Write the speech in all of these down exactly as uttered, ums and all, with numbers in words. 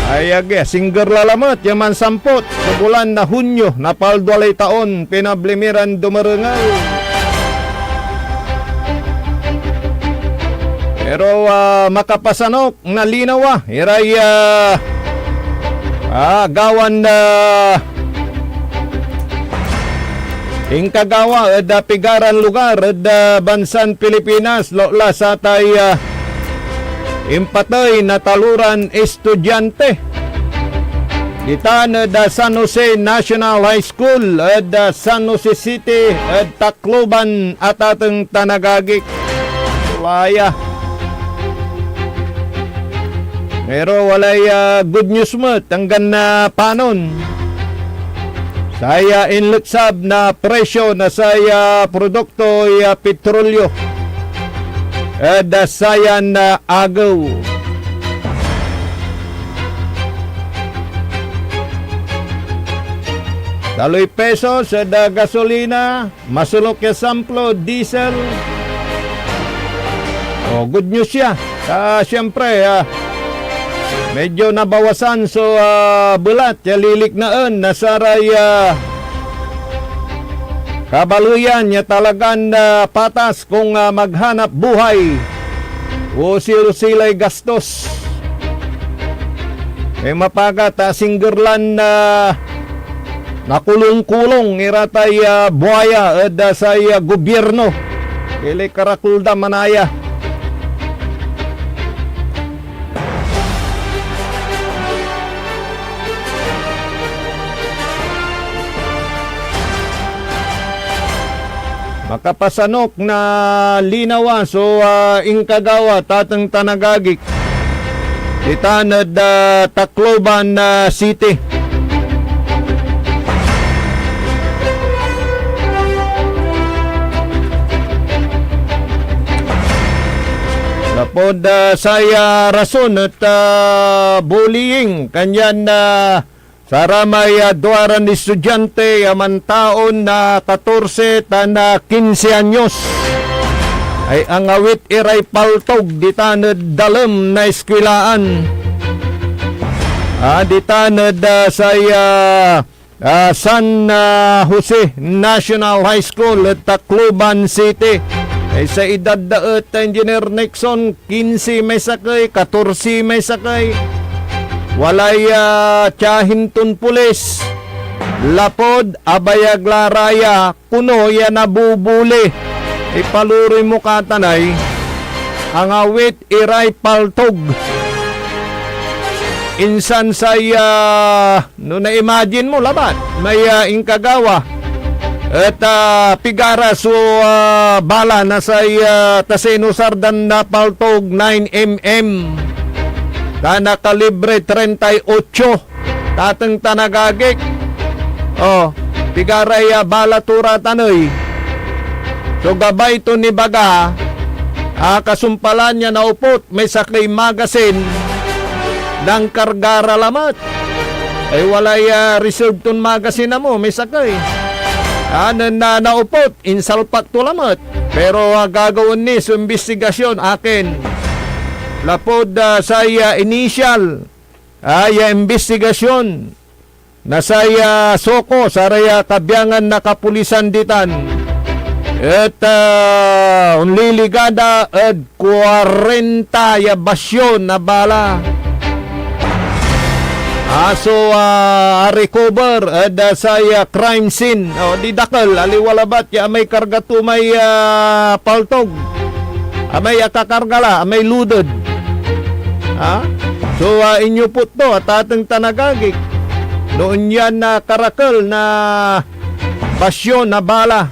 Ay agi, asingger la lamet ya mansampot so bulan na Hunyo, napaldua lay taon, pinabli mi ran dumerengel. Pero, ah, makapasanok na linawa iray, ah, ah, gawan, ah, inkagawa ed, ah, pigaran lugar ed, ah, bansan Pilipinas, lo-, la satay, ah, impatey na taloran estudyante ditan ed, ah, San Jose National High School ed, ah, San Jose City ed Tacloban, atateng tan agagik. Wala ya. Pero walay, ah, good news met, anggan na panon. Saya inleksab na presyo na saya produkto ya petrolyo ed, ah, sayan, ah, agew. Taloy pesos ed, ah, gasolina, masolok ya samplo, diesel. Oh, good news ya. Ah, siyempre, ah, medyo nabawasan so, ah, belat ya liliknaen na saray, ah, kabaleyan ya talagan, ah, patas kung, ah, maghanap buhay. Usil-usilay gastos. May mapagat, ah, singger lan, ah, nakulong-kulong iratay, ah, buaya ed, ah, say, ah, gobyerno. Ili karakel da manaya. Makapasanok na linawa so, ah, inkagawa, tateng tan agagik, ditan ed, ah, Tacloban, ah, City. Lapud, ah, say, ah, rason et, ah, bullying, kanyan, ah, saramay, ah, duaran estudyante ya mantaon na katorse tan, ah, kinse anyos ay angawit iray paltog ditan ed dalem na eskwelaan. Ah, ditan ed, ah, say, ah, ah, San, ah, Jose National High School ed Tacloban City. Ay say edad da et, Engineer Nixon, kinse may sakey, katorse may sakey. Walay, ah, tiyahin ton pulis. Lapud abayag la ra ya, kono ya nabubuli. Ipalurey mo katanay, angawit iray paltog. Insan say, ah, no na-imagine mo labat, may, ah, inkagawa et, ah, pigara so, ah, bala na say, ah, ta say inusar dan, ah, paltog, nine M M, tan, ah, kalibre treinta y ocho. Tateng tan agagik. Oh, pigaray, ah, bala to ra tan ey. So gabay ton ibaga, ah, kasumpalan ya naupot may sakey magasin, nankarga ra lamet. Ay walay, ah, reserve ton magasin amo, may sakey. Ah, nen na, naupot, insalpak to lamet. Pero, ah, gagawaen ni so imbestigasyon, akin. Lapud, ah, say, ah, initial, ah, ya imbestigasyon na say, ah, SOCO, saray, ah, kabiangan na kapulisan ditan, et, ah, onliligada ed kuarenta ya basyo na bala. Ah, so, ah, a-recover ed, ah, say, ah, crime scene. O, di dakel, aliwa labat ya amay karga to may, ah, paltog. Amay akakarga la, amay loaded. Ha? So, ah, inyupot to, atateng tan agagik. No onyan na karakel na basyo na bala.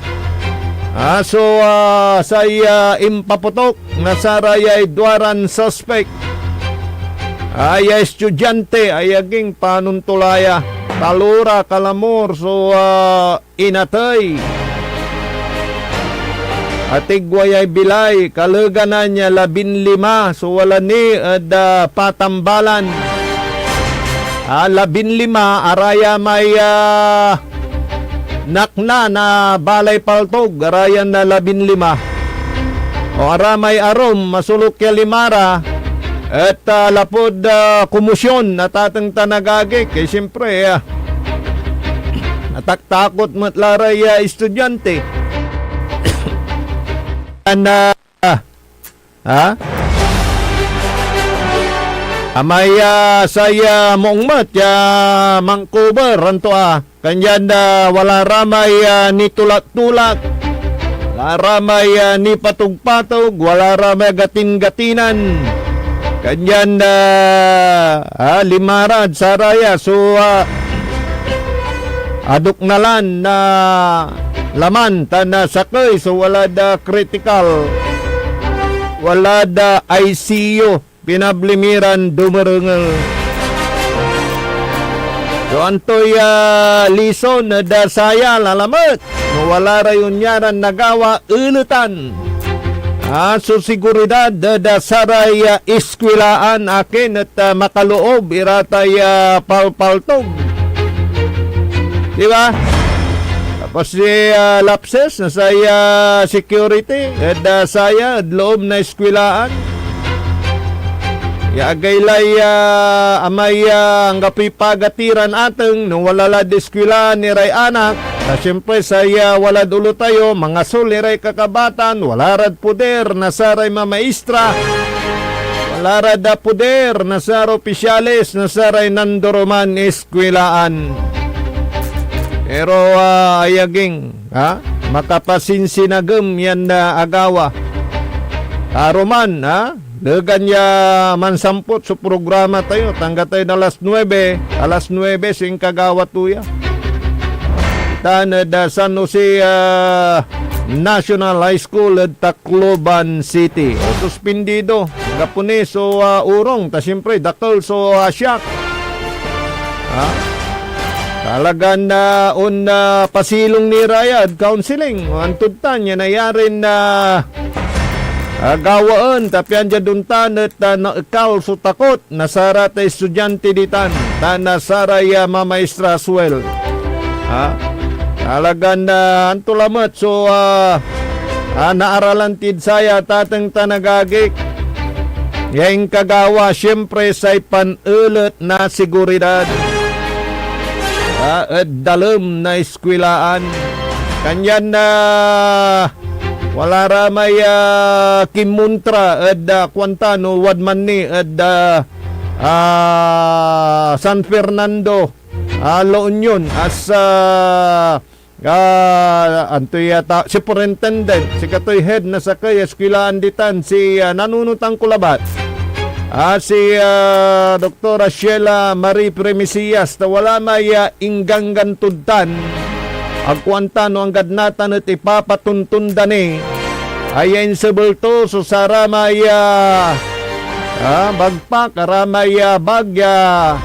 Ah, so, ah, say, ah, impaputok na sarayay duaran suspek. Ay, ah, estudyante, ay aging panon to la ya. Talora, kalamor, so, ah, inatey. Atigwayay bilay, kaleganan ya labinlima so wala ni ed, ah, patambalan. Ah, labinlima, araya may, ah, nakna na balay paltog, arayan na labinlima. O aramay arum, masolok ya lima ra, Et, ah, lapud, ah, komosyon na tateng tan agagi, kay siyempre, ah, nataktakot met la ray, ah, estudyante. An, ah, ha? Amay, ah, say, ah, maong met ya mangkober, anto, ah, Kanyan, ah, wala ra may, ah, nitulak-tulak, wala ra may, ah, nipatog-patog, wala ra may gatin-gatinan. Kanyan, ah, ah, lima rad saraya so, ah, aduknalan na laman tan, ah, sakey so walad, ah, critical, walad, ah, I C U. Pinabli mi ran dumerengel. So, antoy, ah, lison ed, ah, saya lalamet no wala ray onyaran nagawa, eletan, ah, so siguridad ed, ah, saray, ah, eskwelaan, akin et, ah, makaloob iratay, ah, palpaltog. Di ba? Tapos si, ah, lapses na say, ah, security ed, ah, saya ed loob na eskwelaan. Ya agaylay, ah, amay, ah, anggapoy pagatiran ateng no wala lad eskwelaan iray anak. Ta siyempre say, ah, walad olo tayo, mangasol iray kakabatan, wala rad poder na saray mamaestra, wala rad, ah, poder na saray opisyales na saray nandoroman eskwelaan. Pero, ah, ayaging, ha? Makapasinsinagem yan, ah, agawa. Karuman, ha? Legan ya mansampot so programa tayo. Tangga tayo na alas nuebe. Alas nuebe so inkagawa to ya. Tan ed, ah, San Jose, ah, National High School ed Tacloban City. O, suspindido. Gapo ni so, ah, orong, ta siyempre, dakel so, ah, siak. Ha? Talagan, ah, on, ah, pasilong ni ra yad counseling. O, antod tan ya nayarin, ah, ah, gawaen, ta pian diad ontan et, ah, naekal so takot na saratay estudiante ditan, tan na saray, ah, mamaestra as well. Ha? Talagan, ah, anto lamet so, ah, ah, naaralan tid saya tateng tan agagik ya inkagawa, siyempre, say panelet na seguridad, ah, ed dalem na eskwelaan. Kanyan, ah, wala ra may, ah, kinmontra ed, ah, kuanta no wadman ni ed, ah, ah, San Fernando, ah, La Union, as, ah, ah, anto ya ta-, superintendent, sikatoy head na sakey a eskwelaan ditan, si, ah, nanunotan ko labat, ah, si, ah, Doktora Sheila Marie Primicias, ta wala may, ah, ingganggan tod tan. Agko anta no anggad natan et ipapatontun da ni, aya insebel to so saramay, ah, ah, bagpak, aramay, ah, bag, ah,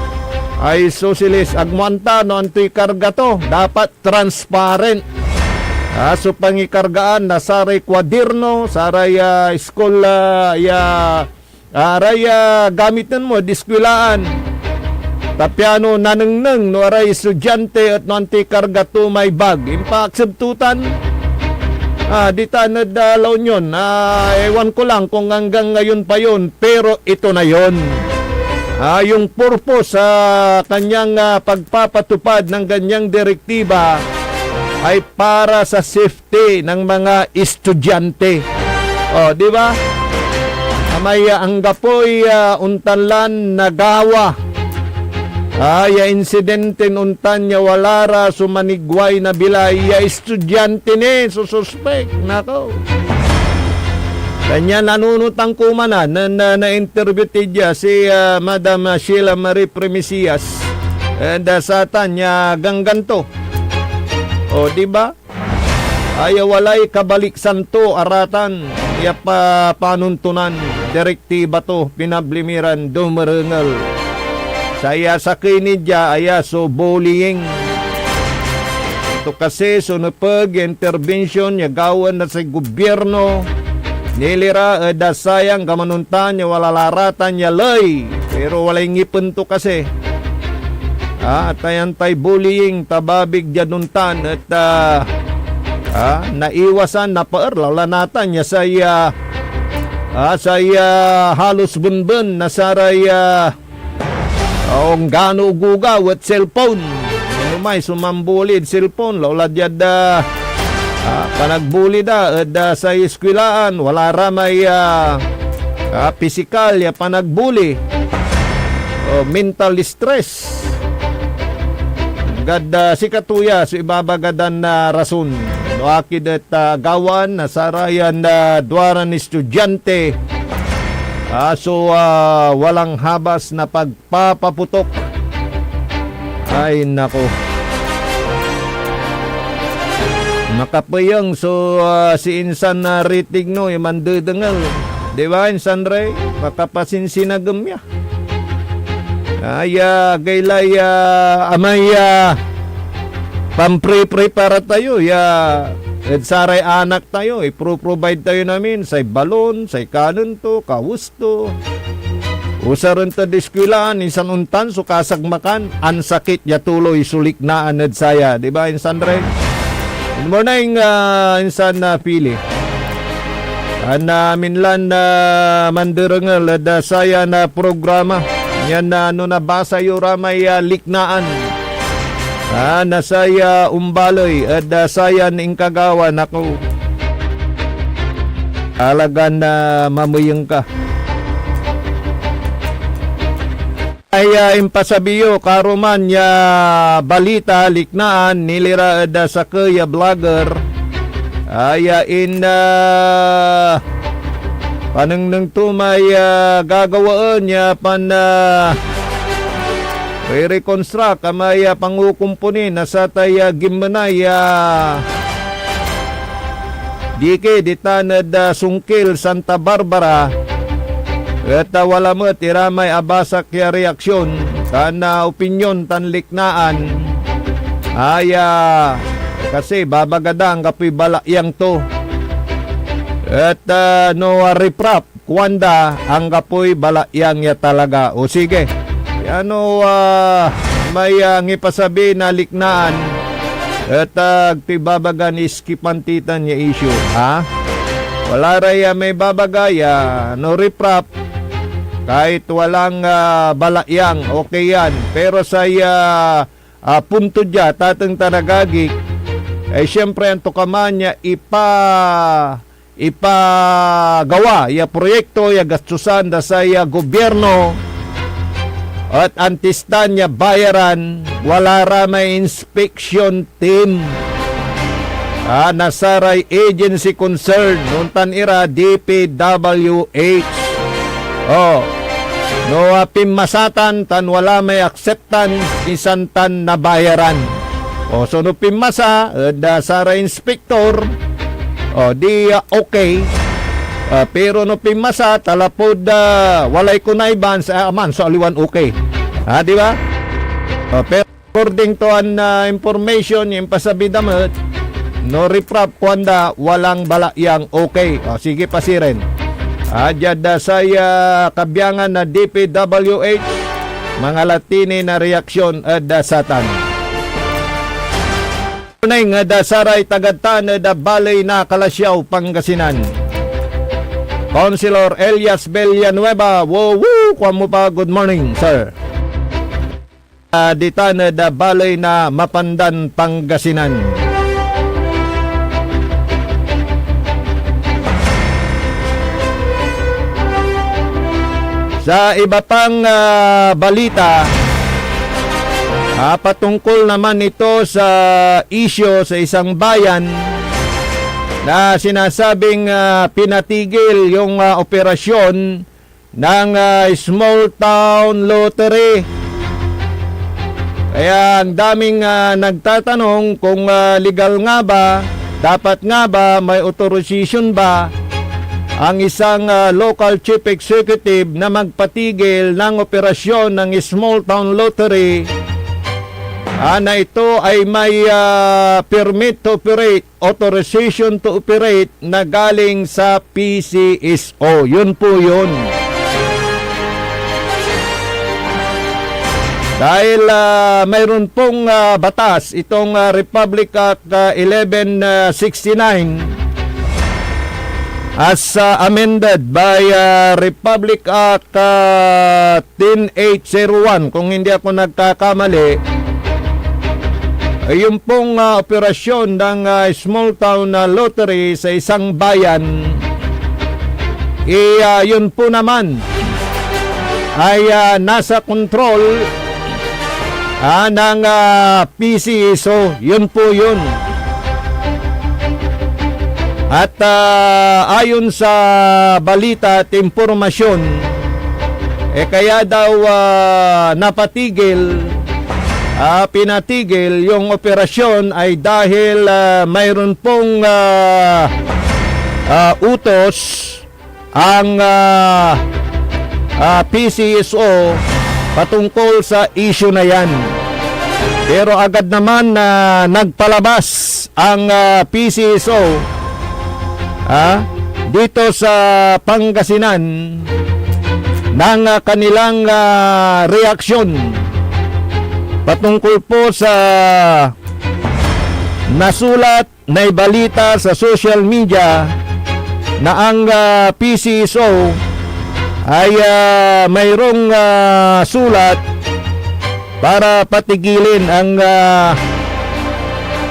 ay sosilis. Agmo anta no antoy karga to. Dapat transparent, ah, so pangikargaan na saray kuaderno, saray, ah, school, ah, ya, ah, aray, ah, gamiten mo ed eskwelaan. Ta piano nanengneng no aray estudiante et no antoy karga to may bag. Impaakseb to tan, ah, ditan ed, ah, La Union. Ah, ewan ko lang kung anggan ngayon pa yon, pero ito na yon. Ah, yung purpose sa kanyang, ah, pagpapatupad ng ganyang direktiba ay para sa safety ng mga estudyante. O, di ba? Amay, ah, anggapoy, ah, ontan lan nagawa. Ah, ya insidenten ontan ya wala ra so manigway na bilay ya estudyante ni so suspek. Nako. Kanyan nanunotan ko man, ah, na, na, na-interview ti dia si, ah, Madam, ah, Sheila Marie Primicias. And, ah, satan ya ganggan to. O, di ba? Aya walay kabaliksan to, aratan ya pa-, panontonan, direktiba to, pinabli mi ran dumerengel. Saya sakey ni dia, aya so bullying. To kasi so nepeg ya interbensyon ya gawaen na say gobyerno, nilira ed da sayang kamanontan ya wala la ratan ya ley, pero walay ngipen to kasi. Ah, tayan tay bullying, tababig diad ontan et, ah, ah, naiwasan, napaer, lala natan ya say, ah, Ah, say, ah, halos benben na saray, ah, ah, anggano ogogaw et cellphone. Ano may so mambuli ed cellphone, laulad diad, ah, ah, panagbuli da ed, ah, say eskuelaan, wala ra may, ah, ah, pisikal ya panagbuli o mental stress. Gad, ah, sikato ya so ibabaga dan, ah, rason no akid et, ah, gawaan na sarayan, ah, duaran estudiante, ah, so, ah, walang habas na pagpapaputok. Ay, nako. Makapeyeng so, ah, si insan na ritig no, ya mandedengel. Di ba, insan rey? Makapasinsinagem ya. Ah, ya, gaylay, ah, amay, ah, pampre-prepara tayo, ya, ed saray anak tayo, ipro-provide tayo namin, say balon, say kanen to, kawes to. Usaren tod eskuelaan, insan ontan so kasagmakan, ansakit ya tuloy so liknaan ed saya, di ba, insan rey? Good morning, ah, insan, ah, Pili. An amin lan, ah, manderengel ed, ah, sayan, ah, programa. Yan, ah, no nabasa yo ra may, ah, liknaan, ah, na say, ah, ombaley ed, ah, sayan inkagawa, nako. Talagan, ah, mameyeng ka. Ay, ah, impasabi yo karuman ya balita, liknaan, nilira ed, ah, sakey a blogger. Ay, ah, in, ah, panengneng to may, ah, gagawaen ya pan, ah, reconstruct amay, ah, pangukumponi na satay, ah, gimmenay, ah, dike ditan ed, ah, Sungkil, Santa Barbara. Et, ah, wala met ira may abasak ya reaksyon tan, ah, opinyon tan liknaan. Ay, ah, kasi babaga da anggapoy balakyang to. Et, ah, no, ah, riprap, kuanda, anggapoy balakyang ya talaga. O sige, piano, ah, may, ah, ngipasabi na liknaan et, ah, agto ibabagan iskipan ti tan ya issue, ha? Wala ra ya may babaga ya no riprap, kahit walang, ah, balakyang, okay yan. Pero say, ah, ah, punto dia, tateng tan agagi, ay siyempre antokaman ya ipa-, ipagawa ya proyekto ya gastusan da say, ah, gobyerno et antis tan ya bayaran, wala ra may inspection team, ah, na saray agency concern, ontan ira D P W H. Oh, no, ah, pinmasa tan, tan wala may acceptance, insan tan nabayaran. O, so no pinmasa ed, ah, saray inspektor, o, di, ah, okay. Ah, pero no pinmasa, ta lapud, ah, walay connivance, ah, aman so aliwan okay. Ah, di ba? Ah, pero according to an, ah, information, impasabi da met, no riprap, kuanda, walang balakyang okay. O, sige pa sirin. Ah, diad, ah, say, ah, kabiangan na D P W H, mangalatini na reaksyon ed, ah, satan. Ning ed, ah, saray tagad tan ed, ah, baley na Calasiao, Pangasinan. Councilor Elias Villanueva, wo, wo, kuan mo pa, good morning, sir. Ah, ditan ed, ah, baley na Mapandan, Pangasinan. Sa iba pang, ah, balita, ah, patungkol naman ito sa isyu sa isang bayan na sinasabing, ah, pinatigil yung, ah, operasyon ng, ah, small town lottery. Kaya ang daming, ah, nagtatanong kung, ah, legal nga ba, dapat nga ba, may authorization ba ang isang, ah, local chief executive na magpatigil ng operasyon ng small town lottery, ah, na ito ay may, ah, permit to operate, authorization to operate na galing sa P C S O. Yun po yun. Dahil, ah, mayroon pong, ah, batas, itong, ah, Republic Act, ah, eleven sixty-nine, as, ah, amended by, ah, Republic Act, ah, ten eight zero one, kung hindi ako nagkakamali, yung pong, ah, operasyon ng, ah, small town, ah, lottery sa isang bayan, eh, ah, yun po naman ay, ah, nasa kontrol, ah, ng, ah, P C S O. Yun po yun. At, ah, ayon sa balita at impormasyon, eh, kaya daw, ah, napatigil, ah, pinatigil yung operasyon ay dahil, ah, mayroon pong, ah, ah, utos ang, ah, ah, P C S O patungkol sa issue na yan. Pero agad naman na nagpalabas ang, ah, P C S O, ah, dito sa Pangasinan ng, ah, kanilang, ah, reaksyon patungkol po sa nasulat naibalita sa social media na ang, ah, P C S O ay, ah, mayroong, ah, sulat para patigilin ang, ah,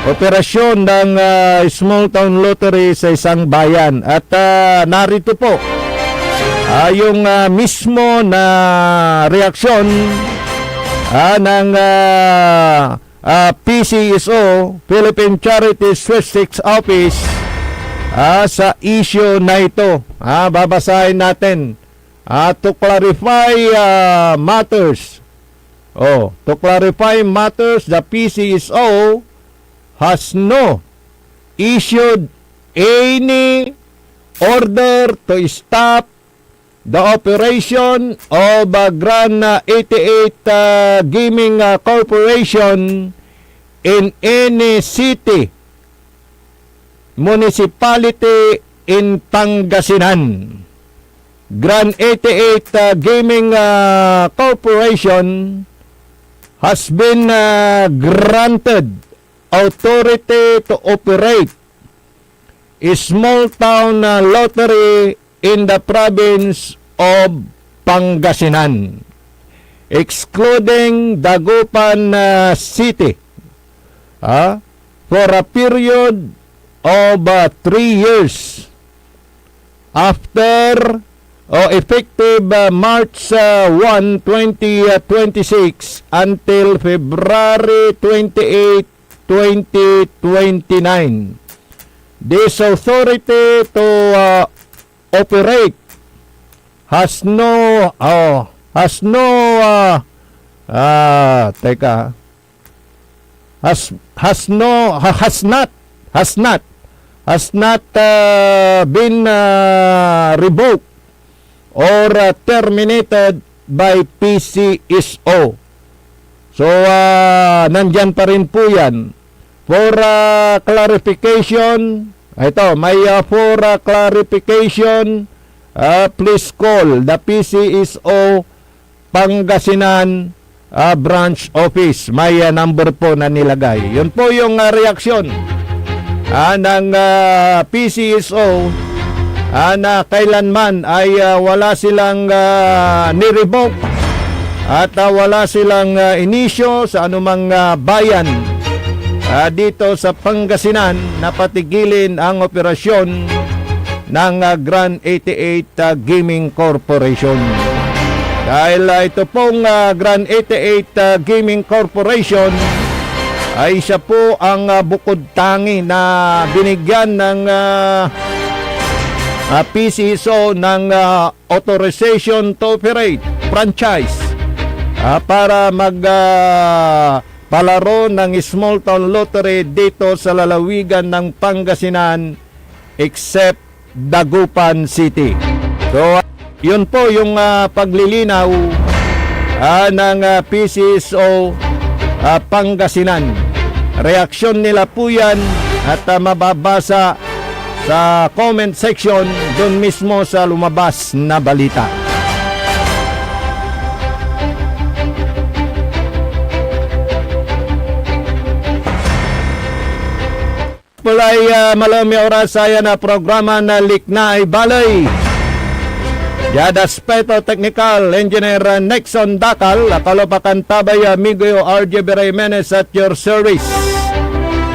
operasyon ng, ah, small town lottery sa isang bayan. At, ah, narito po, ah, yung, ah, mismo na reaksyon, ah, ng, ah, ah, P C S O, Philippine Charity Statistics Office, ah, sa issue na ito. Ah, babasahin natin. Ah, to clarify, ah, matters. Oh, to clarify matters, the P C S O has no issued any order to stop the operation of, uh, Grand, uh, eighty-eight, uh, Gaming, uh, Corporation in any city, municipality in Pangasinan. Grand eighty-eight, uh, Gaming, uh, Corporation has been, uh, granted authority to operate a small town, uh, lottery in the province of Pangasinan, excluding Dagupan, uh, City, ah, for a period of, uh, three years after, o effective, uh, March, uh, one, twenty, uh, twenty-six until February twenty-eight, twenty twenty-nine. This authority to, uh, operate has no, oh, has no, uh, ah, teka, has, has no, ha-, has not, has not, has not, uh, been, uh, revoked or, uh, terminated by P C S O. So, ah, nandyan pa rin po yan. For, ah, clarification, ito, may, ah, for, ah, clarification, ah, please call the P C S O Pangasinan, ah, branch office. May, ah, number po na nilagay. Yun po yung, ah, reaksyon, ah, ng, ah, P C S O, ah, na kailanman ay, ah, wala silang, ah, ni-revoke at, ah, wala silang, ah, inisyu sa anumang, ah, bayan, ah, dito sa Pangasinan na patigilin ang operasyon ng, ah, Grand eighty-eight, ah, Gaming Corporation. Dahil, ah, ito pong, ah, Grand eighty-eight, ah, Gaming Corporation ay siya po ang, ah, bukod tangi na binigyan ng, ah, ah, P C S O ng, ah, authorization to operate, franchise, ah, para mag, ah, palaro ng small town lottery dito sa lalawigan ng Pangasinan, except Dagupan City. So, yun po yung, ah, paglilinaw, ah, ng, ah, P C S O, ah, Pangasinan. Reaksyon nila po yan at, ah, mababasa sa comment section dun mismo sa lumabas na balita. Lay, ah, malem ya oras aya na programa na Liknaay Baley. Diad aspeto teknikal, Engineer, ah, Nixon Dakal, akalopakan tabay, ah, amigo yo R J B Jimenez at your service.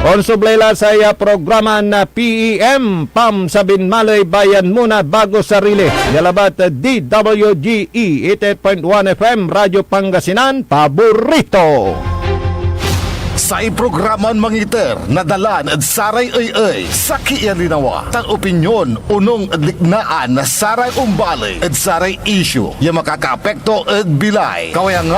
Onsublay la saya programa na P E M, Pam Sabin Maley, Bayan Muna, Bago Sarili. Ya labat, ah, D W G E, eighty-eight point one F M, Radyo Pangasinan, paborito. Say programan mangiter na dalan ed saray ey-ey, sakey ya linawa, tan opinyon onung ed liknaan na saray ombaley ed saray isyu ya makakaapekto ed bilay. Kawayangan